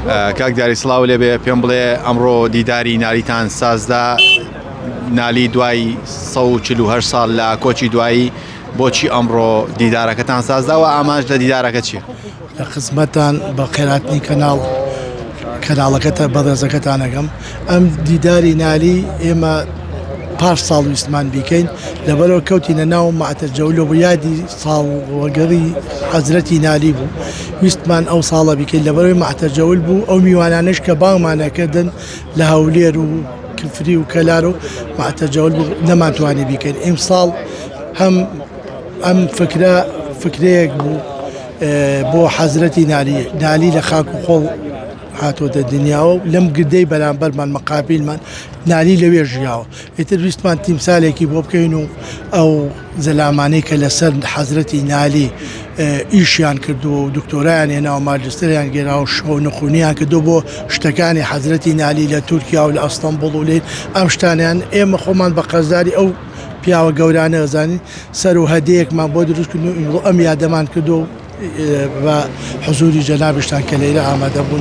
کاک دیاری سڵاو لێبێ پێم بڵێ ئەمڕۆ دیداری نالیتان سازدا نالی دوای 148 ساڵ لە کۆچی دوایی بۆچی ئەمڕۆ دیدارەکەتان سازداوە ئامانج لە دیدارەکە چییە؟ لە خزمەتان بە خێراتنی کەناڵ کەناڵەکەتە بەڕێزەکەتانەکەم ئەم دیداری نالی ئێمە پاش ساڵ ویستمان بیکەین لەبەرەوە کەوتینە ناو مەعتەجەولە بۆ یادی ساڵوەگەڕی حەزرەتی نالی بوو ویستمان ئەو ساڵە بیکەین لەبەرەوەی مەعتەجەول بوو ئەو میوانانەش کە بانگمانەکردن لە هەولێر و کفری و کەلار و مەعتەجەول بوو نەمانتوانی بیکەین ئیمساڵ هەم ئەم فکرە فکرەیەک بوو بۆ حەزرەتی نالی نالی لە خاک و خۆڵ هاتۆتە دنیاوە و لەم گردەی بەرامبەرمان مەقابیلمان نالی لەوێ ژیاوە ئیتر ویستمان تیمسالێکی بۆ بکەین و ئەو زەلامانەی کە لەسەر حەزرەتی نالی ئیشیان کردووە و دکتۆرایان هێناوە ماجستەریان گێراوە شەو نخونیان کردو بۆ شتەکانی حەزرەتی نالی لە تورکیا و لە ئەستەنبوڵ و لێ ئەم شتانیان ئێمە خۆمان بە قەرزاری ئەو پیاوە گەورانە ئەزانین سەر و هەدەیەکمان بۆ دروست کردن و ئیمڕۆ ئەم یادەمان کردو بە حزوری جەنابشتان کە لێرە ئامادە بوون.